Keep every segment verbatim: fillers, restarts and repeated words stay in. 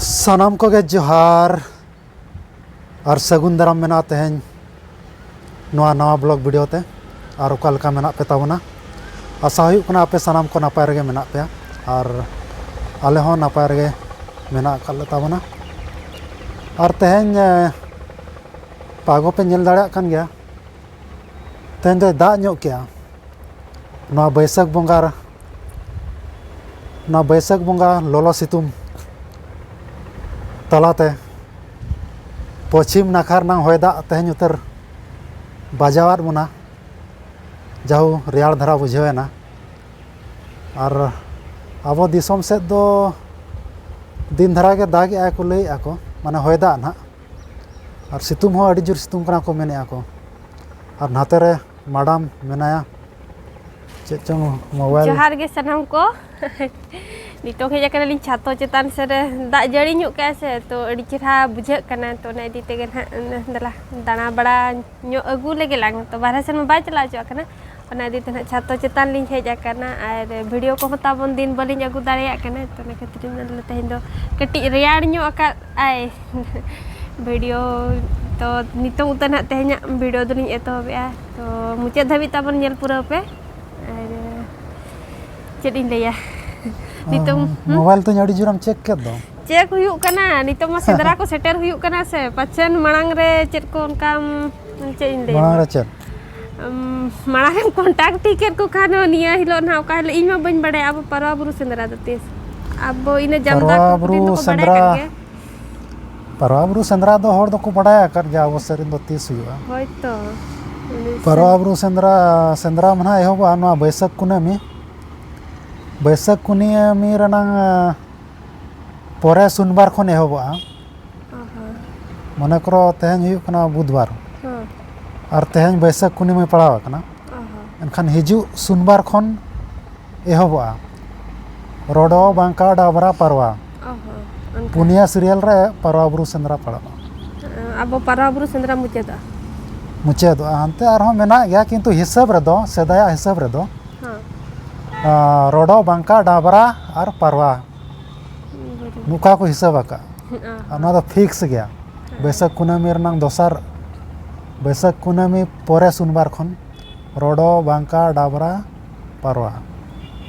ᱥᱟᱱᱟᱢ ᱠᱚᱜᱮ ᱡᱚᱦᱟᱨ ᱟᱨ ᱥᱟᱹᱜᱩᱱ ᱫᱟᱨᱟᱢ ᱢᱮᱱᱟᱜᱼᱟ ᱛᱮᱦᱮᱧ ᱱᱚᱣᱟ ᱱᱟᱣᱟ ᱵᱞᱚᱜ ᱵᱷᱤᱰᱤᱭᱳ ᱛᱮ᱾ ᱟᱨ ᱚᱠᱟ ᱞᱮᱠᱟ ᱢᱮᱱᱟᱜ ᱯᱮ ᱛᱟᱵᱚᱱᱟ? ᱟᱥᱟ ᱦᱩᱭᱩᱜ ᱠᱟᱱᱟ ᱟᱯᱮ ᱥᱟᱱᱟᱢ ᱠᱚ ᱱᱟᱯᱟᱭ ᱨᱮᱜᱮ ᱢᱮᱱᱟᱜ ᱯᱮᱭᱟ ᱟᱨ ᱟᱞᱮ ᱦᱚᱸ ᱱᱟᱯᱟᱭ ᱨᱮᱜᱮ ᱢᱮᱱᱟᱜ ᱟᱠᱟᱫ ᱞᱮ ᱛᱟᱵᱚᱱᱟ᱾ ᱟᱨ ᱛᱮᱦᱮᱧ, ᱮ, ᱯᱟᱜᱚ ᱯᱮ ᱧᱮᱞ ᱫᱟᱲᱮᱭᱟᱜ ᱠᱟᱱ ᱜᱮᱭᱟ, ᱛᱮᱦᱮᱧ ᱫᱚᱭ ᱫᱟᱜ ᱧᱚᱜ ᱠᱮᱜᱼᱟ᱾ ᱱᱚᱣᱟ ᱵᱟᱹᱭᱥᱟᱹᱠᱷ ᱵᱚᱸᱜᱟ, ᱱᱚᱣᱟ ᱵᱟᱹᱭᱥᱟᱹᱠᱷ ᱵᱚᱸᱜᱟ ᱞᱚᱞᱚ ᱥᱤᱛᱩᱝ ᱛᱟᱞᱟᱛᱮ ᱯᱚᱪᱷᱤᱢ ᱱᱟᱠᱷᱟ ᱨᱮᱱᱟᱜ ᱦᱚᱭ ᱫᱟᱜ ᱛᱮᱦᱮᱧ ᱩᱛᱟᱹᱨ ᱵᱟᱡᱟᱣᱟᱫ ᱵᱚᱱᱟ᱾ ᱡᱟᱦᱳ, ᱨᱮᱭᱟᱲ ᱫᱷᱟᱨᱟ ᱵᱩᱡᱷᱟᱹᱣ ᱮᱱᱟ᱾ ᱟᱨ ᱟᱵᱚ ᱫᱤᱥᱚᱢ ᱥᱮᱫ ᱫᱚ ᱫᱤᱱ ᱫᱷᱟᱨᱟ ᱜᱮ ᱫᱟᱜᱮᱜᱼᱟ ᱠᱚ, ᱞᱟᱹᱭᱮᱜᱼᱟ ᱠᱚ, ᱢᱟᱱᱮ ᱦᱚᱭ ᱫᱟᱜ ᱱᱟᱦᱟᱜ᱾ ᱟᱨ ᱥᱤᱛᱩᱝ ᱦᱚᱸ ᱟᱹᱰᱤ ᱡᱳᱨ ᱥᱤᱛᱩᱝ ᱠᱟᱱᱟ ᱠᱚ, ᱢᱮᱱᱮᱜᱼᱟ ᱠᱚ᱾ ᱟᱨ ᱱᱟᱛᱮ ᱨᱮ ᱢᱟᱰᱟᱢ ᱢᱮᱱᱟᱭᱟ, ᱪᱮᱫ ᱪᱚᱝ ᱢᱳᱵᱟᱭᱤᱞ᱾ ᱡᱚᱦᱟᱨ ᱜᱮ ᱥᱟᱱᱟᱢ ᱠᱚ᱾ ᱱᱤᱛᱚᱝ ᱦᱮᱡ ᱟᱠᱟᱱᱟᱞᱤᱧ ᱪᱷᱟᱛᱚ ᱪᱮᱛᱟᱱ ᱥᱮᱫ ᱨᱮ᱾ ᱫᱟᱜ ᱡᱟᱹᱲᱤ ᱧᱚᱜ ᱠᱟᱜᱼᱟᱭ ᱥᱮ, ᱛᱚ ᱟᱹᱰᱤ ᱪᱮᱦᱨᱟ ᱵᱩᱡᱷᱟᱹᱜ ᱠᱟᱱᱟ᱾ ᱛᱚ ᱚᱱᱟ ᱤᱫᱤ ᱛᱮᱜᱮ ᱱᱟᱦᱟᱜ, ᱫᱮᱞᱟ ᱫᱟᱬᱟ ᱵᱟᱲᱟ ᱧᱚᱜ ᱟᱹᱜᱩ ᱞᱮᱜᱮ ᱞᱟᱝ᱾ ᱛᱚ ᱵᱟᱨᱦᱮ ᱥᱮᱱ ᱢᱟ ᱵᱟᱭ ᱪᱟᱞᱟᱣ ᱦᱚᱪᱚᱣᱟᱜ ᱠᱟᱱᱟ, ᱚᱱᱟ ᱤᱫᱤ ᱛᱮ ᱱᱟᱦᱟᱜ ᱪᱷᱟᱛᱚ ᱪᱮᱛᱟᱱ ᱞᱤᱧ ᱦᱮᱡ ᱟᱠᱟᱱᱟ᱾ ᱟᱨ ᱵᱷᱤᱰᱤᱭᱳ ᱠᱚᱦᱚᱸ ᱛᱟᱵᱚᱱ ᱫᱤᱱ ᱵᱟᱹᱞᱤᱧ ᱟᱹᱜᱩ ᱫᱟᱲᱮᱭᱟᱜ ᱠᱟᱱᱟ, ᱛᱚ ᱚᱱᱟ ᱠᱷᱟᱹᱛᱤᱨ ᱤᱧ ᱢᱮᱱ ᱫᱟ ᱛᱮᱦᱮᱧ ᱫᱚ ᱠᱟᱹᱴᱤᱡ ᱨᱮᱭᱟᱲ ᱧᱚᱜ ᱟᱠᱟᱫ ᱟᱭ ᱵᱷᱤᱰᱤᱭᱳ᱾ ᱛᱚ ᱱᱤᱛᱚᱝ ᱩᱛᱟᱹᱨ ᱱᱟᱦᱟᱜ ᱛᱮᱦᱮᱧᱟᱜ ᱵᱷᱤᱰᱤᱭᱳ ᱫᱚᱞᱤᱧ ᱮᱛᱚᱦᱚᱵᱮᱜᱼᱟ, ᱛᱚ ᱢᱩᱪᱟᱹᱫ ᱫᱷᱟᱹᱵᱤᱡ ᱛᱟᱵᱚᱱ ᱧᱮᱞ ᱯᱩᱨᱟᱹᱣ ᱯᱮ᱾ ᱟᱨ ᱪᱮᱫ ᱤᱧ ᱞᱟᱹᱭᱟ, ᱱᱤᱛᱚᱝ, ᱦᱩᱸ? ᱢᱳᱵᱟᱭᱤᱞ ᱛᱤᱧ ᱟᱹᱰᱤ ᱡᱳᱨᱮᱢ ᱪᱮᱠ ᱠᱮᱫ ᱫᱚ᱾ ᱪᱮᱠ ᱦᱩᱭᱩᱜ ᱠᱟᱱᱟ, ᱱᱤᱛᱚᱝ ᱢᱟ ᱥᱮᱸᱫᱽᱨᱟ ᱠᱚ ᱥᱮᱴᱮᱨ ᱦᱩᱭᱩᱜ ᱠᱟᱱᱟ ᱥᱮ, ᱯᱟᱪᱷᱮᱱ ᱢᱟᱲᱟᱝ ᱨᱮ ᱪᱮᱫ ᱠᱚ ᱚᱱᱠᱟᱢ, ᱪᱮᱫ ᱤᱧ ᱞᱟᱹᱭᱟ? ᱢᱟᱲᱟᱝ ᱨᱮ ᱪᱮᱫ? ᱟᱢ, ᱢᱟᱲᱟᱝ ᱨᱮᱢ ᱠᱚᱱᱴᱟᱠᱴ ᱴᱷᱤᱠ ᱠᱮᱫ ᱠᱚ ᱠᱷᱟᱱ, ᱱᱤᱭᱟᱹ ᱦᱤᱞᱳᱜ ᱱᱟᱦᱟᱜ ᱚᱠᱟ ᱦᱤᱞᱳᱜ, ᱤᱧ ᱢᱟ ᱵᱟᱹᱧ ᱵᱟᱲᱟᱭᱟ᱾ ᱟᱵᱚ ᱯᱟᱨᱣᱟ ᱵᱩᱨᱩ ᱥᱮᱸᱫᱽᱨᱟ ᱫᱚ ᱛᱤᱥ? ᱟᱵᱚ ᱤᱱᱟᱹ ᱡᱟᱢᱫᱟ ᱯᱟᱨᱣᱟ ᱠᱚ ᱠᱩᱲᱤ ᱵᱩᱨᱩ ᱫᱚᱠᱚ ᱵᱟᱲᱟᱭ ᱥᱮᱸᱫᱽᱨᱟ, ᱠᱟᱱ ᱜᱮ᱾ ᱯᱟᱨᱣᱟ ᱵᱩᱨᱩ ᱥᱮᱸᱫᱽᱨᱟ ᱫᱚ ᱦᱚᱲ ᱫᱚᱠᱚ ᱵᱟᱲᱟᱭ ᱟᱠᱟᱫ ᱜᱮᱭᱟ ᱟᱵᱚ ᱥᱮᱫ ᱨᱮᱱ ᱫᱚ ᱛᱤᱥ ᱦᱩᱭᱩᱜᱼᱟ᱾ ᱦᱳᱭ ᱛᱚ᱾ ᱯᱟᱨᱣᱟ ᱵᱩᱨᱩ ᱥᱮᱸᱫᱽᱨᱟ, ᱥᱮᱸᱫᱽᱨᱟ ᱢᱟ ᱱᱟᱦᱟᱜ ᱮᱦᱚᱵᱚᱜᱼᱟ ᱱᱚᱣᱟ ᱵᱟᱹᱭᱥᱟᱹᱠᱷ ᱠᱩᱱᱟᱹᱢᱤ᱾ ᱵᱟᱹᱭᱥᱟᱹᱠᱷ ᱠᱩᱱᱟᱹᱢᱤ ᱨᱮᱱᱟᱝ, ᱟᱸ, ᱯᱚᱨᱮ ᱥᱳᱢᱵᱟᱨ ᱠᱷᱚᱱ ᱮᱦᱚᱵᱚᱜᱼᱟ᱾ ᱚ ᱦᱚᱸ᱾ ᱢᱚᱱᱮ ᱠᱚᱨᱚ ᱛᱮᱦᱮᱧ ᱦᱩᱭᱩᱜ ᱠᱟᱱᱟ ᱵᱩᱫᱷᱵᱟᱨ᱾ ᱦᱚᱸ᱾ ᱟᱨ ᱛᱮᱦᱮᱧ ᱵᱟᱹᱭᱥᱟᱹᱠᱷ ᱠᱩᱱᱟᱹᱢᱤ ᱯᱟᱲᱟᱣ ᱟᱠᱟᱱᱟ᱾ ᱚ ᱦᱚᱸ᱾ ᱮᱱᱠᱷᱟᱱ ᱦᱤᱡᱩᱜ ᱥᱳᱢᱵᱟᱨ ᱠᱷᱚᱱ ᱮᱦᱚᱵᱚᱜᱼᱟ᱾ ᱨᱚᱰᱚ, ᱵᱟᱝᱠᱟ, ᱰᱟᱵᱨᱟ, ᱯᱟᱨᱣᱟ᱾ ᱚ ᱦᱚᱸ, ᱚᱱᱠᱟ᱾ ᱯᱩᱱᱭᱟ ᱥᱤᱨᱤᱭᱟᱞ ᱨᱮ ᱯᱟᱨᱣᱟ ᱵᱩᱨᱩ ᱥᱮᱸᱫᱽᱨᱟ ᱯᱟᱲᱟᱜᱼᱟ᱾ ᱟᱵᱚ ᱯᱟᱨᱣᱟ ᱵᱩᱨᱩ ᱥᱮᱸᱫᱽᱨᱟ ᱢᱩᱪᱟᱹᱫᱚᱜᱼᱟ᱾ ᱢᱩᱪᱟᱹᱫᱚᱜᱼᱟ᱾ ᱦᱟᱱᱛᱮ ᱟᱨᱦᱚᱸ ᱢᱮᱱᱟᱜ ᱜᱮᱭᱟ, ᱠᱤᱱᱛᱩ ᱦᱤᱥᱟᱹᱵ ᱨᱮᱫᱚ, ᱥᱮᱫᱟᱭᱟᱜ ᱦᱤᱥᱟᱹᱵ ᱨᱮᱫᱚ, ᱦᱚᱸ᱾ ᱟᱸ, ᱨᱚᱰᱚ, ᱵᱟᱝᱠᱟ, ᱰᱟᱵᱨᱟ ᱟᱨ ᱯᱟᱨᱣᱟ᱾ ᱵᱩᱨᱩ᱾ ᱱᱚᱝᱠᱟ ᱠᱚ ᱦᱤᱥᱟᱹᱵ ᱟᱠᱟᱫ᱾ ᱟᱨ ᱱᱚᱣᱟ ᱫᱚ ᱯᱷᱤᱠᱥ ᱜᱮᱭᱟ᱾ ᱵᱟᱹᱭᱥᱟᱹᱠᱷ ᱠᱩᱱᱟᱹᱢᱤ ᱨᱮᱱᱟᱝ ᱫᱚᱥᱟᱨ, ᱵᱟᱹᱭᱥᱟᱹᱠᱷ ᱠᱩᱱᱟᱹᱢᱤ ᱯᱚᱨᱮ ᱥᱳᱢᱵᱟᱨ ᱠᱷᱚᱱ ᱨᱚᱰᱚ, ᱵᱟᱝᱠᱟ, ᱰᱟᱵᱽᱨᱟ, ᱯᱟᱨᱣᱟ᱾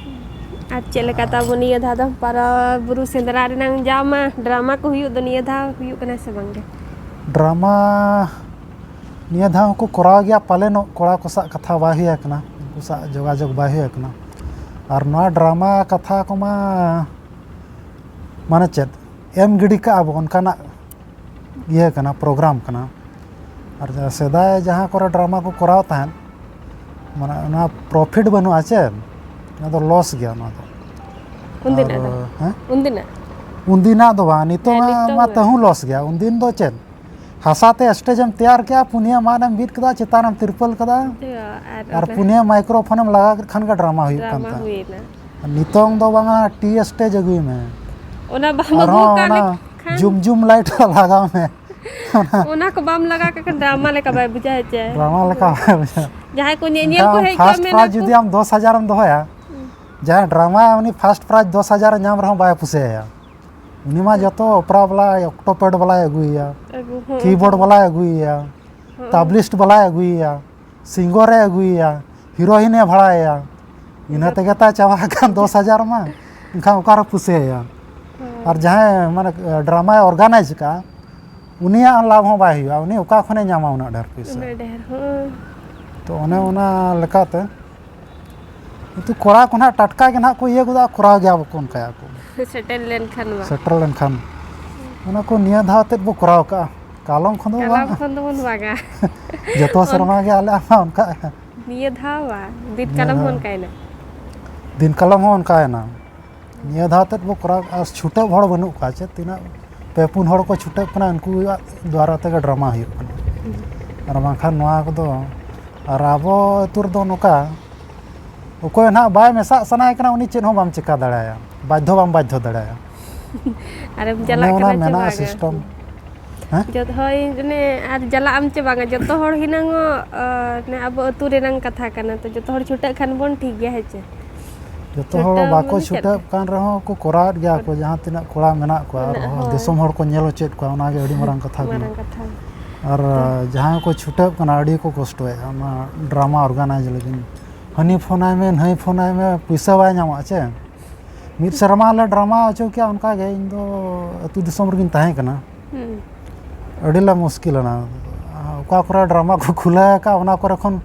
ᱟᱨ ᱪᱮᱫ ᱞᱮᱠᱟ ᱛᱟᱵᱚ ᱱᱤᱭᱟᱹ ᱫᱷᱟᱣ ᱫᱚ ᱯᱟᱨᱣᱟ ᱵᱩᱨᱩ ᱥᱮᱸᱫᱽᱨᱟ ᱨᱮᱱᱟᱝ ᱡᱟᱣ ᱢᱟ ᱰᱨᱟᱢᱟ ᱠᱚ ᱦᱩᱭᱩᱜ ᱫᱚ, ᱱᱤᱭᱟᱹ ᱫᱷᱟᱣ ᱦᱩᱭᱩᱜ ᱠᱟᱱᱟ ᱥᱮ ᱵᱟᱝ ᱜᱮ? ᱰᱨᱟᱢᱟ ᱱᱤᱭᱟᱹ ᱫᱷᱟᱣ ᱦᱚᱸᱠᱚ ᱠᱚᱨᱟᱣ ᱜᱮᱭᱟ ᱯᱟᱞᱮᱱᱚᱜ, ᱠᱚᱲᱟ ᱠᱚ ᱥᱟᱜ ᱠᱟᱛᱷᱟ ᱵᱟᱭ ᱦᱩᱭ ᱟᱠᱟᱱᱟ, ᱩᱱᱠᱩ ᱥᱟᱜ ᱡᱳᱜᱟᱡᱳᱜᱽ ᱵᱟᱭ ᱦᱩᱭ ᱟᱠᱟᱱᱟ᱾ ᱟᱨ ᱱᱚᱣᱟ ᱰᱨᱟᱢᱟ ᱠᱟᱛᱷᱟ ᱠᱚᱢᱟ ᱢᱟᱱᱮ ᱪᱮᱫ ᱮᱢ ᱜᱤᱰᱤ ᱠᱟᱜᱼᱟ ᱵᱚ, ᱚᱱᱠᱟᱱᱟᱜ ᱤᱭᱟᱹ ᱠᱟᱱᱟ, ᱯᱨᱳᱜᱨᱟᱢ ᱠᱟᱱᱟ᱾ ᱟᱨ ᱡᱟᱦᱟᱸ ᱥᱮᱫᱟᱭ ᱡᱟᱦᱟᱸ ᱠᱚᱨᱮ ᱰᱨᱟᱢᱟ ᱠᱚ ᱠᱚᱨᱟᱣ ᱛᱟᱦᱮᱸᱫ, ᱢᱟᱱᱮ ᱚᱱᱟ ᱯᱨᱚᱯᱷᱤᱴ ᱵᱟᱹᱱᱩᱜᱼᱟ ᱪᱮ, ᱚᱱᱟ ᱫᱚ ᱞᱚᱥ ᱜᱮᱭᱟ ᱚᱱᱟ ᱫᱚ᱾ ᱩᱱᱫᱤᱱᱟᱜ ᱫᱚ? ᱟᱨ, ᱦᱮᱸ? ᱩᱱᱫᱤᱱᱟᱜ? ᱩᱱᱫᱤᱱᱟᱜ ᱫᱚ ᱵᱟᱝ, ᱱᱤᱛᱚᱝ ᱦᱮᱸ, ᱱᱤᱛᱚᱝ ᱢᱟ ᱫᱚ᱾ ᱛᱟᱹᱦᱩ ᱞᱚᱥ ᱜᱮᱭᱟ᱾ ᱩᱱᱫᱤᱱ ᱫᱚ ᱪᱮᱫ, ᱦᱟᱥᱟ ᱛᱮ ᱥᱴᱮᱡ ᱮᱢ ᱛᱮᱭᱟᱨ ᱠᱮᱜᱼᱟ, ᱯᱩᱱᱭᱟᱹ ᱢᱟᱫ ᱮᱢ ᱵᱤᱫ ᱠᱮᱫᱟ, ᱪᱮᱛᱟᱱ ᱮᱢ ᱛᱤᱨᱯᱟᱹᱞ ᱠᱮᱫᱟ, ᱟᱨ ᱟᱨ ᱚᱱᱟ ᱯᱩᱱᱭᱟᱹ ᱢᱟᱭᱠᱨᱳᱯᱷᱳᱱ ᱮᱢ ᱞᱟᱜᱟᱣ ᱠᱮᱫ ᱠᱷᱟᱱ ᱜᱮ ᱰᱨᱟᱢᱟ ᱦᱩᱭᱩᱜ ᱠᱟᱱ ᱰᱨᱟᱢᱟ ᱛᱟᱦᱮᱸᱫ᱾ ᱦᱩᱭᱮᱱᱟ᱾ ᱟᱨ ᱱᱤᱛᱚᱝ ᱫᱚ ᱵᱟᱝᱟ, ᱴᱤ ᱥᱴᱮᱡ ᱟᱹᱜᱩᱭ ᱢᱮ᱾ ᱚᱱᱟ ᱵᱟᱢ ᱟᱹᱜᱩ ᱟᱨᱦᱚᱸ ᱟᱠᱟᱫ ᱚᱱᱟ ᱞᱮᱠᱷᱟᱱ ᱡᱩᱢ ᱡᱩᱢ ᱞᱟᱭᱤᱴ ᱞᱟᱜᱟᱣ ᱢᱮ᱾ ᱚᱱᱟ ᱠᱚ ᱵᱟᱢ ᱞᱟᱜᱟᱣ ᱠᱟᱜ ᱠᱷᱟᱱ ᱰᱨᱟᱢᱟ ᱞᱮᱠᱟ ᱵᱟᱭ ᱵᱩᱡᱷᱟᱹᱜᱼᱟ ᱪᱮ᱾ ᱰᱨᱟᱢᱟ ᱞᱮᱠᱟ ᱵᱟᱭ ᱵᱩᱡᱷᱟᱹᱜᱼᱟ᱾ ᱡᱟᱦᱟᱸᱭ ᱠᱚ ᱧᱮᱧᱮᱞ ᱠᱚ ᱮᱱᱠᱷᱟᱱ ᱦᱮᱡ ᱠᱚᱜᱼᱟ, ᱯᱷᱟᱥᱴ ᱢᱮᱱᱟ ᱯᱨᱟᱭᱤᱡᱽ ᱠᱚ, ᱡᱩᱫᱤ ᱟᱢ ᱫᱚᱥ ᱦᱟᱡᱟᱨ ᱮᱢ ᱫᱚᱦᱚᱭᱟ, ᱦᱩᱸ᱾ ᱡᱟᱦᱟᱸᱭ ᱰᱨᱟᱢᱟ ᱩᱱᱤ ᱯᱷᱟᱥᱴ ᱯᱨᱟᱭᱤᱡᱽ ᱫᱚᱥ ᱦᱟᱡᱟᱨ ᱮ ᱧᱟᱢ ᱨᱮᱦᱚᱸ ᱵᱟᱭ ᱯᱩᱥᱟᱹᱭᱟ᱾ ᱩᱱᱤ ᱢᱟ ᱡᱚᱛᱚ ᱚᱯᱮᱨᱟ ᱵᱟᱞᱟ, ᱚᱠᱴᱳᱯᱮᱰ ᱵᱟᱞᱟᱭ ᱟᱹᱜᱩᱭᱮᱭᱟ, ᱟᱹᱜᱩ ᱦᱚᱸ ᱠᱤᱵᱳᱨᱰ ᱟᱹᱜᱩ᱾ ᱵᱟᱞᱟᱭ ᱟᱹᱜᱩᱭᱮᱭᱟ, ᱦᱚᱸ᱾ ᱛᱟᱵᱞᱤᱥᱴ ᱵᱟᱞᱟᱭ ᱟᱹᱜᱩᱭᱮᱭᱟ, ᱥᱤᱝᱜᱚᱨᱮ ᱟᱹᱜᱩᱭᱮᱭᱟ, ᱦᱤᱨᱳᱭᱤᱱᱮ ᱵᱷᱟᱲᱟᱭᱮᱭᱟ, ᱤᱱᱟᱹ ᱡᱚᱛᱚ᱾ ᱛᱮᱜᱮ ᱛᱟᱭ ᱪᱟᱵᱟ ᱟᱠᱟᱱ ᱫᱚᱥ ᱦᱟᱡᱟᱨ ᱢᱟ᱾ ᱮᱱᱠᱷᱟᱱ ᱚᱠᱟᱨᱮ ᱯᱩᱥᱟᱹᱭᱟ? ᱦᱚᱸ᱾ ᱟᱨ ᱡᱟᱦᱟᱸᱭ ᱢᱟᱱᱮ ᱰᱨᱟᱢᱟᱭ ᱚᱨᱜᱟᱱᱟᱭᱤᱡᱽ ᱠᱟᱜᱼᱟ, ᱩᱱᱤᱭᱟᱜ ᱞᱟᱵᱷ ᱦᱚᱸ ᱵᱟᱭ ᱦᱩᱭᱩᱜᱼᱟ᱾ ᱩᱱᱤ ᱚᱠᱟ ᱠᱷᱚᱱᱮ ᱧᱟᱢᱟ ᱩᱱᱟᱹᱜ ᱰᱷᱮᱨ ᱯᱩᱭᱥᱟᱹ? ᱩᱱᱟᱹᱜ ᱰᱷᱮᱨ, ᱦᱚᱸ᱾ ᱛᱚ ᱚᱱᱮ ᱚᱱᱟ ᱞᱮᱠᱟᱛᱮ ᱠᱤᱱᱛᱩ ᱠᱚᱲᱟ ᱠᱚ ᱱᱟᱦᱟᱜ ᱴᱟᱴᱠᱟ ᱜᱮ ᱱᱟᱦᱟᱜ ᱠᱚ ᱤᱭᱟᱹ ᱜᱚᱫᱟ, ᱠᱚᱨᱟᱣ ᱜᱮᱭᱟ ᱵᱟᱠᱚ ᱚᱱᱠᱟᱭᱟ ᱠᱚ᱾ ᱥᱮᱴᱮᱨ ᱞᱮᱱᱠᱷᱟᱱ ᱢᱟ᱾ ᱥᱮᱴᱮᱨ ᱞᱮᱱᱠᱷᱟᱱ᱾ ᱚᱱᱟ ᱠᱚ ᱱᱤᱭᱟᱹ ᱫᱷᱟᱣ ᱛᱮᱫ ᱵᱚ ᱠᱚᱨᱟᱣ ᱠᱟᱜᱼᱟ, ᱠᱟᱞᱚᱢ ᱠᱷᱚᱱ ᱫᱚ ᱠᱟᱞᱚᱢ ᱵᱟᱝ᱾ ᱠᱷᱚᱱ ᱫᱚᱵᱚᱱ ᱵᱟᱝᱟ᱾ ᱡᱚᱛᱚ ᱥᱮᱨᱢᱟ ᱜᱮ ᱟᱞᱮ ᱢᱟ ᱚᱱᱠᱟ᱾ ᱱᱤᱭᱟᱹ ᱫᱷᱟᱣ ᱵᱟ, ᱫᱤᱱ ᱱᱤᱭᱟᱹ ᱠᱟᱞᱚᱢ ᱦᱚᱸ ᱫᱷᱟᱣ᱾ ᱚᱱᱠᱟᱭᱮᱱᱟ᱾ ᱫᱤᱱ ᱠᱟᱞᱚᱢ ᱦᱚᱸ ᱚᱱᱠᱟᱭᱮᱱᱟ᱾ ᱱᱤᱭᱟᱹ ᱫᱷᱟᱣ ᱛᱮᱫ ᱵᱚ ᱠᱚᱨᱟᱣ ᱠᱟᱜᱼᱟ, ᱪᱷᱩᱴᱟᱹᱣ ᱦᱚᱲ ᱵᱟᱹᱱᱩᱜ ᱠᱚᱣᱟ, ᱪᱮᱫ ᱛᱤᱱᱟᱹᱜ ᱯᱮ ᱯᱩᱱ ᱦᱚᱲ ᱠᱚ ᱪᱷᱩᱴᱟᱹᱜ ᱠᱟᱱᱟ, ᱩᱱᱠᱩᱣᱟᱜ ᱫᱣᱟᱨᱟ ᱛᱮᱜᱮ ᱰᱨᱟᱢᱟ ᱦᱩᱭᱩᱜ ᱠᱟᱱᱟ᱾ ᱟᱨ ᱵᱟᱝᱠᱷᱟᱱ ᱱᱚᱣᱟ ᱠᱚᱫᱚ, ᱟᱨ ᱟᱵᱚ ᱟᱹᱛᱩ ᱨᱮᱫᱚ ᱱᱚᱝᱠᱟ, ᱚᱠᱚᱭ ᱱᱟᱦᱟᱜ ᱵᱟᱭ ᱢᱮᱥᱟᱜ ᱥᱟᱱᱟᱭᱮ ᱠᱟᱱᱟ, ᱩᱱᱤ ᱪᱮᱫ ᱦᱚᱸ ᱵᱟᱢ ᱪᱮᱠᱟ ᱫᱟᱲᱮᱭᱟᱭᱟ, ᱵᱟᱫᱽᱫᱷᱚ ᱵᱟᱢ ᱵᱟᱫᱽᱫᱷᱚ ᱫᱟᱲᱮᱭᱟᱭᱟ᱾ ᱟᱨᱮᱢ ᱚᱱᱮ ᱪᱟᱞᱟᱜ ᱚᱱᱟ ᱠᱟᱱᱟ ᱪᱮ ᱢᱮᱱᱟᱜᱼᱟ ᱵᱟᱝᱟ? ᱥᱤᱥᱴᱮᱢ᱾ ᱦᱮᱸ? ᱡᱚᱛ-, ᱦᱳᱭ, ᱚᱱᱮ ᱟᱨ ᱪᱟᱞᱟᱜ ᱟᱢ ᱪᱮ ᱵᱟᱝᱟ, ᱡᱚᱛᱚ ᱦᱚᱲ ᱦᱤᱱᱟᱹᱝᱚᱜ, ᱚ, ᱚᱱᱮ ᱟᱵᱚ ᱟᱹᱛᱩ ᱨᱮᱱᱟᱝ ᱠᱟᱛᱷᱟ ᱠᱟᱱᱟ, ᱛᱚ ᱡᱚᱛᱚ ᱦᱚᱲ ᱪᱷᱩᱴᱟᱹᱜ ᱠᱷᱟᱱ ᱵᱚᱱ ᱴᱷᱤᱠ ᱜᱮᱭᱟ, ᱦᱮᱸ ᱪᱮ? ᱡᱚᱛᱚ ᱦᱚᱲ ᱪᱷᱩᱴᱟᱹᱣ ᱵᱟᱠᱚ ᱢᱟᱱᱮ ᱪᱮᱫ ᱪᱷᱩᱴᱟᱹᱜ ᱞᱮᱠᱟ? ᱠᱟᱱ ᱨᱮᱦᱚᱸ ᱠᱚ ᱠᱚᱨᱟᱣᱮᱫ ᱜᱮᱭᱟ ᱠᱚ, ᱡᱟᱦᱟᱸ ᱛᱤᱱᱟᱹᱜ ᱠᱚᱲᱟ ᱢᱮᱱᱟᱜ ᱠᱚᱣᱟ, ᱢᱮᱱᱟᱜ, ᱟᱨᱦᱚᱸ ᱦᱳᱭ᱾ ᱫᱤᱥᱚᱢ ᱦᱚᱲ ᱠᱚ ᱧᱮᱞ ᱦᱚᱪᱚᱭᱮᱫ ᱠᱚᱣᱟ, ᱚᱱᱟᱜᱮ ᱟᱹᱰᱤ ᱢᱟᱨᱟᱝ ᱠᱟᱛᱷᱟ ᱠᱟᱱᱟ᱾ ᱢᱟᱨᱟᱝ ᱠᱟᱛᱷᱟ᱾ ᱟᱨ ᱡᱟᱦᱟᱸᱭ ᱠᱚ ᱪᱷᱩᱴᱟᱹᱜ ᱠᱟᱱᱟ, ᱟᱹᱰᱤ ᱠᱚ ᱠᱚᱥᱴᱚᱭᱮᱫᱼᱟ ᱚᱱᱟ ᱰᱨᱟᱢᱟ ᱚᱨᱜᱟᱱᱟᱭᱤᱡᱽ ᱞᱟᱹᱜᱤᱫ᱾ ᱦᱟᱹᱱᱤ ᱯᱷᱳᱱᱟᱭ ᱢᱮ, ᱱᱟᱹᱭ ᱯᱷᱳᱱᱟᱭ ᱢᱮ, ᱯᱩᱭᱥᱟᱹ ᱵᱟᱭ ᱧᱟᱢᱚᱜᱼᱟ ᱪᱮ? ᱢᱤᱫ ᱥᱮᱨᱢᱟ ᱞᱮ ᱰᱨᱟᱢᱟ ᱦᱚᱪᱚ ᱠᱮᱭᱟ, ᱚᱱᱠᱟ ᱜᱮ ᱤᱧ ᱫᱚ ᱟᱹᱛᱩ ᱫᱤᱥᱚᱢ ᱨᱮᱜᱤᱧ ᱛᱟᱦᱮᱸ ᱠᱟᱱᱟ᱾ ᱦᱩᱸ᱾ ᱟᱹᱰᱤ ᱞᱮ ᱢᱩᱥᱠᱤᱞ ᱮᱱᱟ᱾ ᱚᱠᱟ ᱠᱚᱨᱮ ᱰᱨᱟᱢᱟ ᱠᱚ ᱠᱷᱩᱞᱟᱹᱣ ᱟᱠᱟᱫ, ᱚᱱᱟ ᱠᱚᱨᱮ ᱠᱷᱚᱱ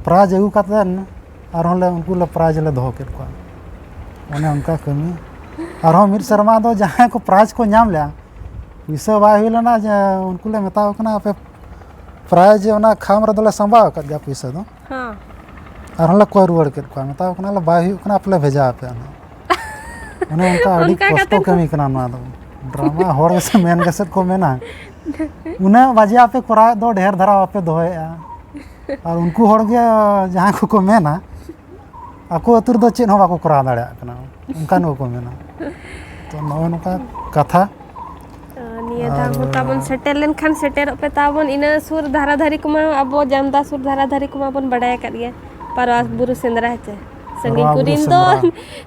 ᱯᱨᱟᱭᱤᱡᱽ ᱟᱹᱜᱩ ᱠᱟᱛᱮᱫ ᱟᱨᱦᱚᱸ ᱞᱮ, ᱩᱱᱠᱩ ᱞᱮ ᱯᱨᱟᱭᱤᱡᱽ ᱞᱮ ᱫᱚᱦᱚ ᱠᱮᱫ ᱠᱚᱣᱟ᱾ ᱚᱱᱮ ᱚᱱᱠᱟ ᱠᱟᱹᱢᱤ᱾ ᱟᱨᱦᱚᱸ ᱢᱤᱫ ᱥᱮᱨᱢᱟ ᱫᱚ ᱡᱟᱦᱟᱸᱭ ᱠᱚ ᱯᱨᱟᱭᱤᱡᱽ ᱠᱚ ᱧᱟᱢ ᱞᱮᱜᱼᱟ, ᱯᱩᱭᱥᱟᱹ ᱵᱟᱭ ᱦᱩᱭ ᱞᱮᱱᱟ, ᱡᱮ ᱩᱱᱠᱩ ᱞᱮ ᱢᱮᱛᱟᱣ ᱠᱟᱱᱟ, "ᱟᱯᱮ ᱯᱨᱟᱭᱤᱡᱽ ᱚᱱᱟ ᱠᱷᱟᱢ ᱨᱮᱫᱚ ᱞᱮ ᱥᱟᱢᱵᱟᱣ ᱟᱠᱟᱫ ᱜᱮᱭᱟ ᱯᱩᱭᱥᱟᱹ ᱫᱚ᱾" ᱦᱚᱸ᱾ ᱟᱨᱦᱚᱸ ᱞᱮ ᱠᱚᱭ ᱨᱩᱣᱟᱹᱲ ᱠᱮᱫ ᱠᱚᱣᱟ, ᱢᱮᱛᱟᱣ ᱠᱟᱱᱟ ᱞᱮ, "ᱵᱟᱭ ᱦᱩᱭᱩᱜ ᱠᱟᱱᱟ, ᱟᱯᱮ ᱞᱮ ᱵᱷᱮᱡᱟ ᱟᱯᱮᱭᱟ ᱱᱟᱦᱟᱜ᱾" ᱚᱱᱮ ᱚᱱᱠᱟ ᱟᱹᱰᱤ ᱚᱱᱠᱟ ᱠᱚᱥᱴᱚ ᱠᱟᱛᱮ ᱠᱟᱹᱢᱤ ᱠᱟᱱᱟ ᱱᱚᱣᱟ ᱫᱚ᱾ ᱰᱨᱟᱢᱟ ᱦᱚᱲ ᱜᱮᱥᱮ ᱢᱮᱱ ᱜᱮᱥᱮ ᱠᱚ ᱢᱮᱱᱟ, "ᱩᱱᱟᱹᱜ ᱵᱟᱡᱮ ᱟᱯᱮ ᱠᱚᱨᱟᱣᱮᱫ ᱫᱚ, ᱰᱷᱮᱨ ᱫᱷᱟᱨᱟ ᱵᱟᱯᱮ ᱫᱚᱦᱚᱭᱮᱫᱼᱟ?" ᱟᱨ ᱩᱱᱠᱩ ᱦᱚᱲ ᱜᱮ ᱡᱟᱦᱟᱸᱭ ᱠᱚᱠᱚ ᱢᱮᱱᱟ, ᱟᱠᱚ ᱟᱹᱛᱩ ᱨᱮᱫᱚ ᱪᱮᱫ ᱦᱚᱸ ᱵᱟᱠᱚ ᱠᱚᱨᱟᱣ ᱫᱟᱲᱮᱭᱟᱜ ᱠᱟᱱᱟ, ᱚᱱᱠᱟᱱ ᱠᱚᱠᱚ ᱢᱮᱱᱟ᱾ ᱛᱚ, ᱱᱚᱜᱼᱚ ᱱᱚᱝᱠᱟ ᱠᱟᱛᱷᱟ᱾ ᱱᱤᱭᱟᱹ ᱫᱷᱟᱣ ᱟᱨ ᱦᱚᱸ ᱛᱟᱵᱚᱱ ᱥᱮᱴᱮᱨ ᱞᱮᱱᱠᱷᱟᱱ ᱥᱮᱴᱮᱨᱚᱜ ᱯᱮ ᱛᱟᱵᱚᱱ᱾ ᱤᱱᱟᱹ ᱥᱩᱨ ᱫᱷᱟᱨᱟ ᱫᱷᱟᱨᱤ ᱠᱚᱢᱟ, ᱟᱵᱚ ᱡᱟᱢᱫᱟ ᱥᱩᱨ ᱫᱷᱟᱨᱟ ᱫᱷᱟᱨᱤ ᱠᱚᱢᱟ ᱵᱚᱱ ᱵᱟᱰᱟᱭ ᱟᱠᱟᱫ ᱜᱮᱭᱟ, ᱯᱟᱨᱣᱟ ᱵᱩᱨᱩ ᱥᱮᱸᱫᱽᱨᱟ, ᱦᱮᱸ ᱪᱮ? ᱥᱟᱺᱜᱤᱧ ᱯᱟᱨᱣᱟ ᱵᱩᱨᱩ ᱠᱚᱨᱮᱱ ᱫᱚ, ᱥᱮᱸᱫᱽᱨᱟ᱾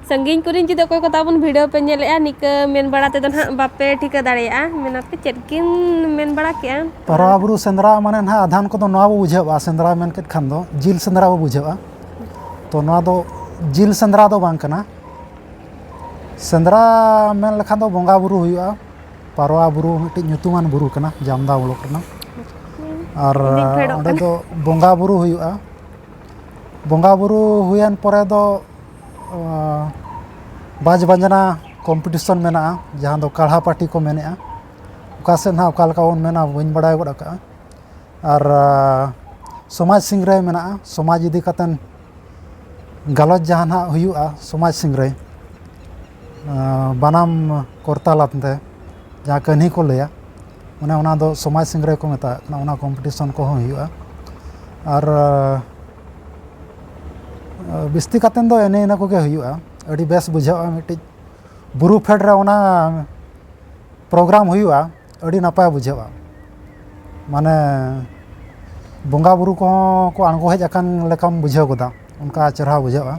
ᱥᱟᱺᱜᱤᱧ ᱠᱚᱨᱮᱱ ᱡᱩᱫᱤ ᱚᱠᱚᱭ ᱠᱚ ᱛᱟᱵᱚᱱ ᱵᱷᱤᱰᱤᱭᱳ ᱯᱮ ᱧᱮᱞᱮᱫᱼᱟ, ᱱᱤᱠᱟᱹ ᱢᱮᱱ ᱵᱟᱲᱟ ᱛᱮᱫᱚ ᱱᱟᱦᱟᱜ ᱵᱟᱯᱮ ᱴᱷᱤᱠᱟᱹ ᱫᱟᱲᱮᱭᱟᱜᱼᱟ, ᱢᱮᱱᱟᱯᱮ ᱪᱮᱫ ᱠᱤᱱ ᱢᱮᱱ ᱵᱟᱲᱟ ᱠᱮᱜᱼᱟ? ᱯᱟᱨᱣᱟ ᱵᱩᱨᱩ ᱥᱮᱸᱫᱽᱨᱟ ᱢᱟᱱᱮ ᱱᱟᱦᱟᱜ ᱟᱫᱷᱟᱱ ᱠᱚᱫᱚ ᱱᱚᱣᱟ ᱵᱚ ᱵᱩᱡᱷᱟᱹᱣᱟ, ᱥᱮᱸᱫᱽᱨᱟ ᱢᱮᱱ ᱠᱮᱫ ᱠᱷᱟᱱ ᱫᱚ ᱡᱤᱞ ᱥᱮᱸᱫᱽᱨᱟ ᱵᱚ ᱵᱩᱡᱷᱟᱹᱣᱟ᱾ ᱛᱚ, ᱱᱚᱣᱟ ᱫᱚ ᱡᱤᱞ ᱥᱮᱸᱫᱽᱨᱟ ᱫᱚ ᱵᱟᱝ ᱠᱟᱱᱟ᱾ ᱥᱮᱸᱫᱽᱨᱟ ᱢᱮᱱ ᱞᱮᱠᱷᱟᱱ ᱫᱚ ᱵᱚᱸᱜᱟ ᱵᱩᱨᱩ ᱦᱩᱭᱩᱜᱼᱟ᱾ ᱯᱟᱨᱣᱟ ᱵᱩᱨᱩ ᱢᱤᱫᱴᱤᱡ ᱧᱩᱛᱩᱢᱟᱱ ᱵᱩᱨᱩ ᱠᱟᱱᱟ ᱡᱟᱢᱫᱟ ᱵᱞᱚᱠ ᱨᱮᱱᱟᱜ᱾ ᱟᱨ ᱤᱧᱤᱧ ᱯᱷᱮᱰᱚᱜ ᱚᱸᱰᱮ ᱠᱟᱱᱟ᱾ ᱫᱚ ᱵᱚᱸᱜᱟ ᱵᱩᱨᱩ ᱦᱩᱭᱩᱜᱼᱟ᱾ ᱵᱚᱸᱜᱟ ᱵᱩᱨᱩ ᱦᱩᱭᱮᱱ ᱯᱚᱨᱮ ᱫᱚ, ᱟᱸ, ᱵᱟᱡᱽ ᱵᱟᱡᱽᱱᱟ ᱠᱚᱢᱯᱤᱴᱤᱥᱚᱱ ᱢᱮᱱᱟᱜᱼᱟ, ᱡᱟᱦᱟᱸ ᱫᱚ ᱠᱟᱲᱦᱟ ᱯᱟᱹᱴᱤ ᱠᱚ ᱢᱮᱱᱮᱜᱼᱟ᱾ ᱚᱠᱟ ᱥᱮᱫ ᱱᱟᱦᱟᱜ ᱚᱠᱟ ᱞᱮᱠᱟ ᱵᱚᱱ ᱢᱮᱱᱟ, ᱵᱟᱹᱧ ᱵᱟᱲᱟᱭ ᱜᱚᱫ ᱟᱠᱟᱫᱼᱟ᱾ ᱟᱨ, ᱟᱸ, ᱥᱚᱢᱟᱡᱽ ᱥᱤᱝᱨᱟᱹᱭ ᱢᱮᱱᱟᱜᱼᱟ, ᱥᱚᱢᱟᱡᱽ ᱤᱫᱤ ᱠᱟᱛᱮᱱ ᱜᱟᱞᱚᱪ ᱡᱟᱦᱟᱸ ᱱᱟᱦᱟᱜ ᱦᱩᱭᱩᱜᱼᱟ ᱥᱚᱢᱟᱡᱽ ᱥᱤᱝᱨᱟᱹᱭ, ᱟᱸ, ᱵᱟᱱᱟᱢ ᱠᱚᱨᱛᱟᱞ ᱟᱛᱮ ᱡᱟᱦᱟᱸ ᱠᱟᱹᱦᱱᱤ ᱠᱚ ᱞᱟᱹᱭᱟ, ᱚᱱᱮ ᱚᱱᱟ ᱫᱚ ᱥᱚᱢᱟᱡᱽ ᱥᱤᱝᱨᱟᱹᱭ ᱠᱚ ᱢᱮᱛᱟᱜ ᱠᱟᱱᱟ᱾ ᱚᱱᱟ ᱠᱚᱢᱯᱤᱴᱤᱥᱚᱱ ᱠᱚᱦᱚᱸ ᱦᱩᱭᱩᱜᱼᱟ᱾ ᱟᱨ, ᱟᱸ, ᱵᱤᱥᱛᱤ ᱠᱟᱛᱮᱱ ᱫᱚ ᱮᱱᱮ ᱤᱱᱟᱹ ᱠᱚᱜᱮ ᱦᱩᱭᱩᱜᱼᱟ᱾ ᱟᱹᱰᱤ ᱵᱮᱥ ᱵᱩᱡᱷᱟᱹᱜᱼᱟ, ᱢᱤᱫᱴᱤᱡ ᱵᱩᱨᱩ ᱯᱷᱮᱰ ᱨᱮ ᱚᱱᱟ ᱯᱨᱳᱜᱨᱟᱢ ᱦᱩᱭᱩᱜᱼᱟ, ᱟᱹᱰᱤ ᱱᱟᱯᱟᱭ ᱵᱩᱡᱷᱟᱹᱜᱼᱟ᱾ ᱢᱟᱱᱮ, ᱵᱚᱸᱜᱟ ᱵᱩᱨᱩ ᱠᱚᱦᱚᱸ ᱠᱚ ᱟᱬᱜᱚ ᱦᱮᱡ ᱟᱠᱟᱱ ᱞᱮᱠᱟᱢ ᱵᱩᱡᱷᱟᱹᱣ ᱜᱚᱫᱟ, ᱚᱱᱠᱟ ᱪᱮᱨᱦᱟ ᱵᱩᱡᱷᱟᱹᱜᱼᱟ᱾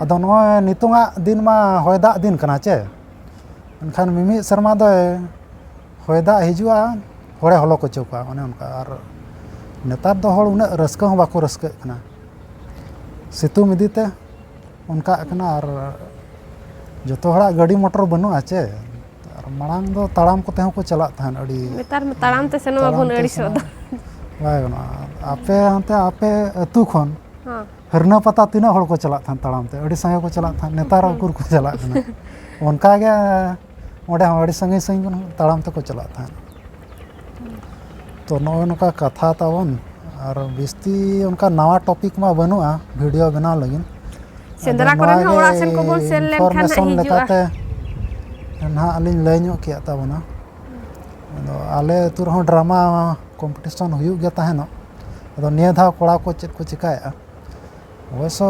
ᱟᱫᱚ ᱱᱚᱜᱼᱚᱭ ᱱᱤᱛᱚᱝᱟᱜ ᱫᱤᱱ ᱢᱟ ᱦᱚᱭ ᱫᱟᱜ ᱫᱤᱱ ᱠᱟᱱᱟ ᱪᱮ, ᱮᱱᱠᱷᱟᱱ ᱢᱤᱢᱤᱫ ᱥᱮᱨᱢᱟ ᱫᱚ ᱦᱚᱭ ᱫᱟᱜ ᱦᱤᱡᱩᱜᱼᱟ, ᱦᱚᱲᱮ ᱦᱚᱞᱚ ᱠᱚᱪᱚ ᱠᱚᱣᱟ, ᱚᱱᱮ ᱚᱱᱠᱟ᱾ ᱟᱨ ᱱᱮᱛᱟᱨ ᱫᱚ ᱦᱚᱲ ᱩᱱᱟᱹᱜ ᱨᱟᱹᱥᱠᱟᱹ ᱦᱚᱸ ᱵᱟᱠᱚ ᱨᱟᱹᱥᱠᱟᱹᱜ ᱠᱟᱱᱟ ᱥᱤᱛᱩᱝ ᱤᱫᱤᱛᱮ, ᱚᱱᱠᱟᱜ ᱠᱟᱱᱟ᱾ ᱟᱨ ᱡᱚᱛᱚ ᱦᱚᱲᱟᱜ ᱜᱟᱹᱰᱤ ᱢᱚᱴᱚᱨ ᱵᱟᱹᱱᱩᱜᱼᱟ ᱪᱮ, ᱟᱨ ᱢᱟᱲᱟᱝ ᱫᱚ ᱛᱟᱲᱟᱢ ᱠᱚᱛᱮ ᱦᱚᱸᱠᱚ ᱪᱟᱞᱟᱜ ᱛᱟᱦᱮᱸᱫ᱾ ᱟᱹᱰᱤ ᱱᱮᱛᱟᱨ ᱢᱟ ᱛᱟᱲᱟᱢ ᱛᱮ ᱥᱮᱱᱚᱜ ᱢᱟᱵᱚᱱ ᱛᱮ ᱟᱹᱲᱤᱥᱚᱜ ᱫᱚ᱾ ᱥᱮᱱᱚᱜ ᱵᱟᱭ ᱜᱟᱱᱚᱜᱼᱟ᱾ ᱟᱯᱮ ᱦᱟᱱᱛᱮ ᱟᱯᱮ ᱟᱹᱛᱩ ᱠᱷᱚᱱ ᱦᱮᱸ᱾ ᱦᱟᱹᱨᱱᱟᱹ ᱯᱟᱛᱟ ᱛᱤᱱᱟᱹᱜ ᱦᱚᱲ ᱠᱚ ᱪᱟᱞᱟᱜ ᱛᱟᱦᱮᱸᱫ ᱛᱟᱲᱟᱢ ᱛᱮ? ᱟᱹᱰᱤ ᱥᱟᱸᱜᱮ ᱠᱚ ᱪᱟᱞᱟᱜ ᱛᱟᱦᱮᱸᱫ᱾ ᱱᱮᱛᱟᱨ ᱦᱚᱸ ᱩᱠᱩᱨ ᱠᱚ ᱪᱟᱞᱟᱜ ᱠᱟᱱᱟ? ᱚᱱᱠᱟ ᱜᱮ ᱚᱸᱰᱮ ᱦᱚᱸ ᱟᱹᱰᱤ ᱥᱟᱺᱜᱤᱧ ᱥᱟᱺᱜᱤᱧ ᱠᱷᱚᱱ ᱛᱟᱲᱟᱢ ᱛᱮᱠᱚ ᱪᱟᱞᱟᱜ ᱛᱟᱦᱮᱸᱫ᱾ ᱛᱚ ᱱᱚᱜᱼᱚᱭ ᱱᱚᱝᱠᱟ ᱠᱟᱛᱷᱟ ᱛᱟᱵᱚᱱ᱾ ᱟᱨ ᱵᱤᱥᱛᱤ ᱚᱱᱠᱟ ᱱᱟᱣᱟ ᱴᱚᱯᱤᱠ ᱢᱟ ᱵᱟᱹᱱᱩᱜᱼᱟ ᱵᱷᱤᱰᱤᱭᱳ ᱵᱮᱱᱟᱣ ᱞᱟᱹᱜᱤᱫ᱾ ᱥᱮᱸᱫᱽᱨᱟ ᱟᱫᱚ ᱠᱚᱨᱮ ᱱᱚᱣᱟ ᱦᱚᱸ ᱜᱮ ᱚᱲᱟᱜ ᱥᱮᱱ ᱠᱚᱵᱚᱱ ᱥᱮᱱ ᱞᱮᱱᱠᱷᱟᱱ ᱦᱟᱸᱜ ᱤᱱᱯᱷᱚᱨᱢᱮᱥᱚᱱ ᱦᱤᱡᱩᱜᱼᱟ᱾ ᱞᱮᱠᱟᱛᱮ ᱱᱟᱦᱟᱜ ᱞᱤᱧ ᱞᱟᱹᱭ ᱧᱚᱜ ᱠᱮᱫ ᱛᱟᱵᱚᱱᱟ᱾ ᱟᱫᱚ ᱟᱞᱮ ᱟᱹᱛᱩ ᱨᱮᱦᱚᱸ ᱰᱨᱟᱢᱟ ᱠᱚᱢᱯᱤᱴᱤᱥᱚᱱ ᱦᱩᱭᱩᱜ ᱜᱮ ᱛᱟᱦᱮᱱᱚᱜ᱾ ᱟᱫᱚ ᱱᱤᱭᱟᱹ ᱫᱷᱟᱣ ᱠᱚᱲᱟ ᱠᱚ ᱪᱮᱫ ᱠᱚ ᱪᱤᱠᱟᱹᱭᱮᱫᱼᱟ? ᱚᱵᱚᱥᱥᱚ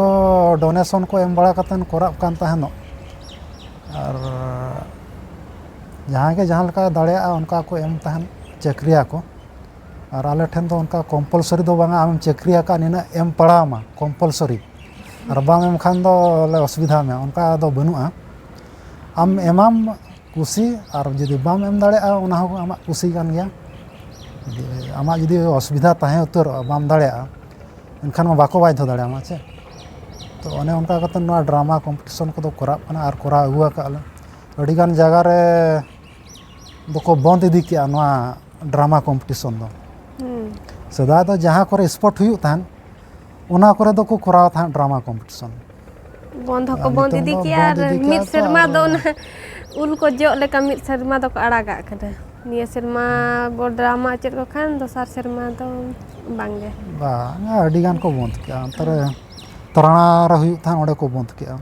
ᱰᱚᱱᱮᱥᱚᱱ ᱠᱚ ᱮᱢ ᱵᱟᱲᱟ ᱠᱟᱛᱮᱫ ᱠᱚᱨᱟᱜ ᱠᱟᱱ ᱛᱟᱦᱮᱱᱚᱜ᱾ ᱟᱨ ᱡᱟᱦᱟᱸᱭ ᱜᱮ ᱡᱟᱦᱟᱸ ᱞᱮᱠᱟ ᱫᱟᱲᱮᱭᱟᱜᱼᱟ, ᱚᱱᱠᱟ ᱠᱚ ᱮᱢ ᱛᱟᱦᱮᱱ, ᱪᱟᱹᱠᱨᱤᱭᱟᱠᱚ᱾ ᱟᱨ ᱟᱞᱮ ᱴᱷᱮᱱ ᱫᱚ ᱚᱱᱠᱟ ᱠᱚᱢᱯᱟᱞᱥᱚᱨᱤ ᱫᱚ ᱵᱟᱝᱟ, ᱟᱢᱮᱢ ᱪᱟᱹᱠᱨᱤᱭᱟᱠᱟᱫ ᱱᱤᱱᱟᱹᱜ ᱮᱢ ᱯᱟᱲᱟᱣᱟᱢᱟ ᱠᱚᱢᱯᱟᱞᱥᱚᱨᱤ, ᱟᱨ ᱵᱟᱢ ᱮᱢ ᱠᱷᱟᱱ ᱫᱚ ᱞᱮ ᱚᱥᱩᱵᱤᱫᱷᱟ ᱢᱮᱭᱟ, ᱚᱱᱠᱟ ᱫᱚ ᱵᱟᱹᱱᱩᱜᱼᱟ᱾ ᱟᱢ ᱮᱢᱟᱢ ᱠᱩᱥᱤ, ᱟᱨ ᱡᱩᱫᱤ ᱵᱟᱢ ᱮᱢ ᱫᱟᱲᱮᱭᱟᱜᱼᱟ, ᱚᱱᱟ ᱦᱚᱸ ᱟᱢᱟᱜ ᱠᱩᱥᱤ ᱠᱟᱱ ᱜᱮᱭᱟ᱾ ᱡᱩᱫᱤ ᱟᱢᱟᱜ ᱡᱩᱫᱤ ᱚᱥᱩᱵᱤᱫᱷᱟ ᱛᱟᱦᱮᱸ ᱩᱛᱟᱹᱨᱚᱜᱼᱟ, ᱵᱟᱢ ᱫᱟᱲᱮᱭᱟᱜᱼᱟ, ᱮᱱᱠᱷᱟᱱ ᱢᱟ ᱵᱟᱠᱚ ᱵᱟᱫᱽᱫᱷᱚ ᱫᱟᱲᱮᱭᱟᱢᱟ ᱪᱮ᱾ ᱛᱚ ᱚᱱᱮ ᱚᱱᱠᱟ ᱠᱟᱛᱮ ᱱᱚᱣᱟ ᱰᱨᱟᱢᱟ ᱠᱚᱢᱯᱤᱴᱤᱥᱚᱱ ᱠᱚᱫᱚ ᱠᱚᱨᱟᱜ ᱠᱟᱱᱟ ᱟᱨ ᱠᱚᱨᱟᱣ ᱟᱹᱜᱩ ᱟᱠᱟᱫ ᱞᱮ᱾ ᱟᱹᱰᱤᱜᱟᱱ ᱡᱟᱭᱜᱟ ᱨᱮ ᱫᱚᱠᱚ ᱵᱚᱱᱫ ᱤᱫᱤ ᱠᱮᱜᱼᱟ ᱱᱚᱣᱟ ᱰᱨᱟᱢᱟ ᱠᱚᱢᱯᱤᱴᱤᱥᱚᱱ ᱫᱚ᱾ ᱦᱩᱸ᱾ ᱥᱮᱫᱟᱭ ᱫᱚ ᱡᱟᱦᱟᱸ ᱠᱚᱨᱮ ᱥᱯᱳᱨᱴ ᱦᱩᱭᱩᱜ ᱛᱟᱦᱮᱸᱫ, ᱚᱱᱟ ᱠᱚᱨᱮ ᱫᱚᱠᱚ ᱠᱚᱨᱟᱣ ᱛᱟᱦᱮᱸᱫ ᱰᱨᱟᱢᱟ ᱠᱚᱢᱯᱤᱴᱤᱥᱚᱱ᱾ ᱵᱚᱱᱫ ᱦᱚᱸᱠᱚ ᱟᱨ ᱵᱚᱱᱫ ᱱᱤᱛᱚᱝ ᱤᱫᱤ ᱫᱚ ᱠᱮᱜᱼᱟ᱾ ᱵᱚᱱᱫ ᱟᱨ ᱤᱫᱤ ᱢᱤᱫ ᱠᱮᱜᱼᱟ ᱠᱚ᱾ ᱥᱮᱨᱢᱟ ᱟᱨ ᱫᱚ ᱚᱱᱟ ᱩᱞ ᱠᱚ ᱡᱚᱜ ᱞᱮᱠᱟ ᱢᱤᱫ ᱥᱮᱨᱢᱟ ᱫᱚᱠᱚ ᱟᱲᱟᱜᱟᱜ ᱠᱟᱱᱟ᱾ ᱱᱤᱭᱟᱹ ᱥᱮᱨᱢᱟ ᱵᱚ ᱰᱨᱟᱢᱟ ᱪᱮᱫ ᱠᱚ ᱠᱷᱟᱱ, ᱫᱚᱥᱟᱨ ᱥᱮᱨᱢᱟ ᱫᱚ ᱵᱟᱝᱜᱮ᱾ ᱵᱟᱝ, ᱟᱹᱰᱤ ᱜᱟᱱ ᱠᱚ ᱵᱚᱱᱫ ᱠᱮᱜᱼᱟ᱾ ᱚᱱᱛᱮ ᱨᱮ ᱛᱚᱨᱟᱲᱟ ᱨᱮ ᱦᱩᱭᱩᱜ ᱛᱟᱦᱮᱸᱫ, ᱚᱸᱰᱮ ᱠᱚ ᱵᱚᱱᱫ ᱠᱮᱜᱼᱟ᱾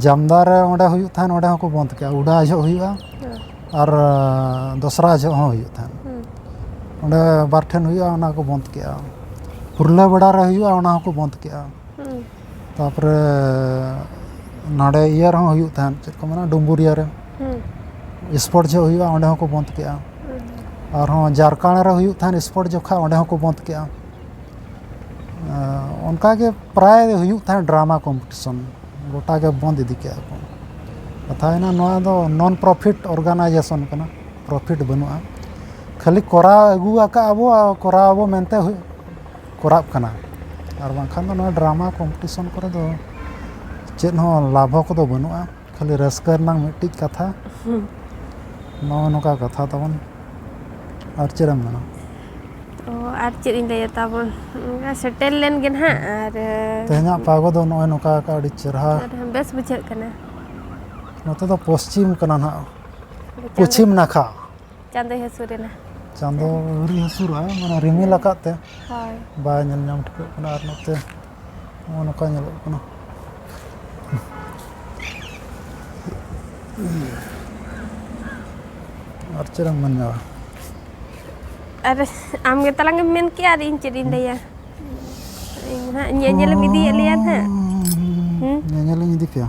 ᱡᱟᱢᱫᱟ ᱨᱮ ᱚᱸᱰᱮ ᱦᱩᱭᱩᱜ ᱛᱟᱦᱮᱸᱫ, ᱚᱸᱰᱮ ᱦᱚᱸᱠᱚ ᱵᱚᱱᱫ ᱠᱮᱜᱼᱟ᱾ ᱩᱰᱟ ᱡᱚᱦᱚᱜ ᱦᱩᱭᱩᱜᱼᱟ ᱦᱮᱸ᱾ ᱟᱨ ᱫᱚᱥᱨᱟ ᱡᱚᱦᱚᱜ ᱦᱚᱸ ᱦᱩᱭᱩᱜ ᱛᱟᱦᱮᱸᱫ᱾ ᱦᱩᱸ᱾ ᱚᱸᱰᱮ ᱵᱟᱨ ᱴᱷᱮᱱ ᱦᱩᱭᱩᱜᱼᱟ, ᱚᱱᱟ ᱠᱚ ᱵᱚᱱᱫ ᱠᱮᱜᱼᱟ᱾ ᱯᱩᱨᱞᱟᱹ ᱵᱮᱲᱟ ᱨᱮ ᱦᱩᱭᱩᱜᱼᱟ, ᱚᱱᱟ ᱦᱚᱸᱠᱚ ᱵᱚᱱᱫ ᱠᱮᱜᱼᱟ᱾ ᱦᱩᱸ᱾ ᱛᱟᱨᱯᱚᱨᱮ ᱱᱟᱰᱮ ᱤᱭᱟᱹ ᱨᱮᱦᱚᱸ ᱦᱩᱭᱩᱜ ᱛᱟᱦᱮᱸᱫ, ᱪᱮᱫ ᱠᱚ ᱢᱮᱱᱟ, ᱰᱩᱢᱵᱩᱨᱤᱭᱟᱹ ᱨᱮ ᱦᱩᱸ᱾ ᱥᱯᱳᱨᱴ ᱡᱚᱦᱚᱜ ᱦᱩᱭᱩᱜᱼᱟ, ᱚᱸᱰᱮ ᱦᱚᱸᱠᱚ ᱵᱚᱱᱫ ᱠᱮᱜᱼᱟ᱾ ᱦᱩᱸ᱾ ᱟᱨᱦᱚᱸ ᱡᱟᱨᱠᱷᱟᱸᱰ ᱨᱮ ᱦᱩᱭᱩᱜ ᱛᱟᱦᱮᱸᱫ ᱥᱯᱳᱨᱴ ᱡᱚᱠᱷᱟ, ᱚᱸᱰᱮ ᱦᱚᱸᱠᱚ ᱵᱚᱱᱫ ᱠᱮᱜᱼᱟ᱾ ᱟᱸ, ᱚᱱᱠᱟᱜᱮ ᱯᱨᱟᱭ ᱦᱩᱭᱩᱜ ᱛᱟᱦᱮᱸᱫ ᱰᱨᱟᱢᱟ ᱠᱚᱢᱯᱤᱴᱤᱥᱚᱱ᱾ ᱜᱚᱴᱟ ᱜᱮ ᱵᱚᱱᱫ ᱤᱫᱤ ᱠᱮᱜᱼᱟ ᱠᱚ᱾ ᱠᱟᱛᱷᱟ ᱦᱩᱭᱱᱟ, ᱱᱚᱣᱟ ᱫᱚ non profit organization ᱠᱟᱱᱟ, ᱯᱨᱚᱯᱷᱤᱴ ᱵᱟᱹᱱᱩᱜᱼᱟ, ᱠᱷᱟᱹᱞᱤ ᱠᱚᱨᱟᱣ ᱟᱹᱜᱩ ᱟᱠᱟᱫ ᱟᱵᱚ ᱟᱨ ᱠᱚᱨᱟᱣ ᱟᱵᱚ ᱢᱮᱱᱛᱮ ᱦᱩᱭ-, ᱠᱚᱨᱟᱜ ᱠᱟᱱᱟ᱾ ᱟᱨ ᱵᱟᱝᱠᱷᱟᱱ ᱫᱚ ᱱᱚᱣᱟ ᱰᱨᱟᱢᱟ ᱠᱚᱢᱯᱤᱴᱤᱥᱚᱱ ᱠᱚᱨᱮ ᱫᱚ ᱪᱮᱫ ᱦᱚᱸ ᱞᱟᱵᱷ ᱦᱚᱸ ᱠᱚᱫᱚ ᱵᱟᱹᱱᱩᱜᱼᱟ, ᱠᱷᱟᱹᱞᱤ ᱨᱟᱹᱥᱠᱟᱹ ᱨᱮᱱᱟᱝ ᱢᱤᱫᱴᱤᱡ ᱠᱟᱛᱷᱟ᱾ ᱱᱚᱜᱼᱚ ᱱᱚᱝᱠᱟ ᱠᱟᱛᱷᱟ ᱛᱟᱵᱚᱱ᱾ ᱟᱨ ᱪᱮᱫ ᱮᱢ ᱢᱮᱱᱟ? ᱚ, ᱟᱨ ᱪᱮᱫ ᱤᱧ ᱞᱟᱹᱭᱟ ᱛᱟᱵᱚᱱ, ᱚᱱᱠᱟ ᱥᱮᱴᱮᱨ ᱞᱮᱱ ᱜᱮ ᱱᱟᱦᱟᱜ᱾ ᱟᱨ ᱛᱮᱦᱮᱧᱟᱜ ᱯᱟᱜᱚ ᱫᱚ ᱱᱚᱜᱼᱚᱭ ᱱᱚᱝᱠᱟ ᱟᱹᱰᱤ ᱪᱮᱨᱦᱟ᱾ ᱟᱨ ᱵᱮᱥ ᱵᱩᱡᱷᱟᱹᱜ ᱠᱟᱱᱟ᱾ ᱱᱚᱛᱮ ᱫᱚ ᱯᱚᱥᱪᱤᱢ ᱠᱟᱱᱟ ᱱᱟᱦᱟᱜ, ᱪᱟᱸᱫᱚ, ᱯᱚᱪᱷᱤᱢ ᱱᱟᱠᱷᱟ᱾ ᱪᱟᱸᱫᱚᱭ ᱦᱟᱹᱥᱩᱨ ᱮᱱᱟ᱾ ᱪᱟᱸᱫᱚ ᱟᱹᱣᱨᱤ ᱦᱟᱹᱥᱩᱨᱚᱜᱼᱟ, ᱢᱟᱱᱮ ᱨᱤᱢᱤᱞ ᱟᱠᱟᱫ ᱛᱮ ᱦᱳᱭ᱾ ᱵᱟᱭ ᱧᱮᱞ ᱧᱟᱢ ᱴᱷᱤᱠᱟᱹᱜ ᱠᱟᱱᱟ᱾ ᱟᱨ ᱱᱚᱛᱮ ᱱᱚᱜᱼᱚ ᱱᱚᱝᱠᱟ ᱧᱮᱞᱚᱜ ᱠᱟᱱᱟ᱾ ᱟᱨ ᱪᱮᱫ ᱮᱢ ᱢᱮᱱᱟ? ᱟᱨ ᱟᱢ ᱜᱮ ᱛᱟᱞᱟᱝ ᱮᱢ ᱢᱮᱱ ᱠᱮᱜᱼᱟ, ᱟᱨ ᱤᱧ ᱪᱮᱫ ᱤᱧ ᱞᱟᱹᱭᱟ? ᱤᱧ ᱦᱟᱸᱜ ᱧᱮᱧᱮᱞ ᱮᱢ ᱤᱫᱤᱭᱮᱫ ᱞᱮᱭᱟ ᱦᱟᱸᱜ᱾ ᱦᱩᱸ? ᱧᱮᱧᱮᱞᱤᱧ ᱤᱫᱤ ᱯᱮᱭᱟ᱾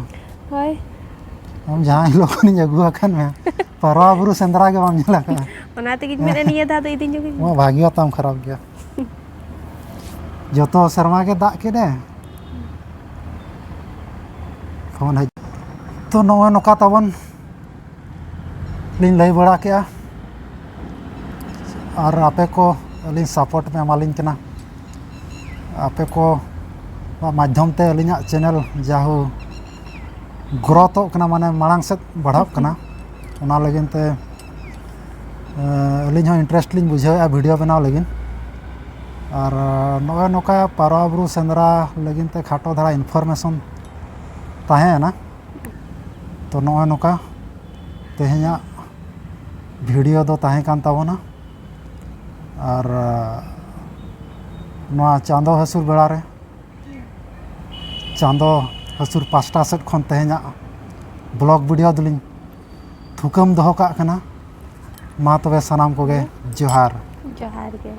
ᱦᱳᱭ᱾ ᱟᱢ ᱡᱟᱦᱟᱸ ᱦᱤᱞᱳᱜ ᱠᱷᱚᱱᱤᱧ ᱟᱹᱜᱩ ᱟᱠᱟᱫ ᱢᱮᱭᱟ, ᱯᱟᱨᱣᱟ ᱵᱩᱨᱩ ᱥᱮᱸᱫᱽᱨᱟ ᱜᱮ ᱵᱟᱢ ᱧᱮᱞ ᱟᱠᱟᱫᱼᱟ᱾ ᱚᱱᱟ ᱛᱮᱜᱤᱧ ᱢᱮᱱᱟ ᱱᱤᱭᱟᱹ ᱫᱷᱟᱣ ᱫᱚ ᱤᱫᱤᱧ ᱡᱚᱝ ᱤᱧ᱾ ᱢᱟ ᱵᱷᱟᱹᱜᱤ ᱦᱚᱸ ᱛᱟᱢ ᱠᱷᱟᱨᱟᱯ ᱜᱮᱭᱟ᱾ ᱡᱚᱛᱚ ᱥᱮᱨᱢᱟ ᱜᱮ ᱫᱟᱜ ᱠᱮᱫ ᱮ᱾ ᱯᱷᱳᱱ ᱦᱮᱡ᱾ ᱛᱚ ᱱᱚᱜᱼᱚᱭ ᱱᱚᱝᱠᱟ ᱛᱟᱵᱚᱱ ᱞᱤᱧ ᱞᱟᱹᱭ ᱵᱟᱲᱟ ᱠᱮᱜᱼᱟ᱾ ᱟᱨ ᱟᱯᱮ ᱠᱚ ᱟᱹᱞᱤᱧ ᱥᱟᱯᱳᱨᱴ ᱯᱮ ᱮᱢᱟᱞᱤᱧ ᱠᱟᱱᱟ᱾ ᱟᱯᱮ ᱠᱚ ᱢᱟᱫᱽᱫᱷᱚᱢ ᱛᱮ ᱟᱹᱞᱤᱧᱟᱜ ᱪᱮᱱᱮᱞ ᱡᱟᱦᱳ ᱜᱨᱳᱛᱷᱚᱜ ᱠᱟᱱᱟ, ᱢᱟᱱᱮ ᱢᱟᱲᱟᱝ ᱥᱮᱫ ᱵᱟᱲᱦᱟᱜ ᱠᱟᱱᱟ, ᱚᱱᱟ ᱞᱟᱹᱜᱤᱫ ᱛᱮ ᱟᱹᱞᱤᱧ ᱦᱚᱸ ᱤᱱᱴᱟᱨᱮᱥᱴ ᱞᱤᱧ ᱵᱩᱡᱷᱟᱹᱣᱮᱫᱼᱟ ᱵᱷᱤᱰᱤᱭᱳ ᱵᱮᱱᱟᱣ ᱞᱟᱹᱜᱤᱫ᱾ ᱟᱨ ᱱᱚᱜᱼᱚᱭ ᱱᱚᱝᱠᱟ ᱯᱟᱨᱣᱟ ᱵᱩᱨᱩ ᱥᱮᱸᱫᱽᱨᱟ ᱞᱟᱹᱜᱤᱫ ᱛᱮ ᱠᱷᱟᱴᱚ ᱫᱷᱟᱨᱟ ᱤᱱᱯᱷᱚᱨᱢᱮᱥᱚᱱ ᱛᱟᱦᱮᱸᱭᱮᱱᱟ᱾ ᱛᱚ ᱱᱚᱜᱼᱚᱭ ᱱᱚᱝᱠᱟ ᱛᱮᱦᱮᱧᱟᱜ ᱵᱷᱤᱰᱤᱭᱳ ᱫᱚ ᱛᱟᱦᱮᱸ ᱠᱟᱱ ᱛᱟᱵᱚᱱᱟ᱾ ᱟᱨ ᱱᱚᱣᱟ ᱪᱟᱸᱫᱚ ᱦᱟᱹᱥᱩᱨ ᱵᱮᱲᱟ ᱨᱮ, ᱪᱟᱸᱫᱚ ᱦᱟᱹᱥᱩᱨ ᱯᱟᱥᱴᱟ ᱥᱮᱫ ᱠᱷᱚᱱ ᱛᱮᱦᱮᱧᱟᱜ ᱵᱞᱚᱜ ᱵᱷᱤᱰᱤᱭᱳ ᱫᱚᱞᱤᱧ ᱛᱷᱩᱠᱟᱹᱢ ᱫᱚᱦᱚ ᱠᱟᱜ ᱠᱟᱱᱟ᱾ ᱢᱟ ᱛᱚᱵᱮ ᱥᱟᱱᱟᱢ ᱠᱚᱜᱮ ᱡᱚᱦᱟᱨ᱾ ᱡᱚᱦᱟᱨ ᱜᱮ᱾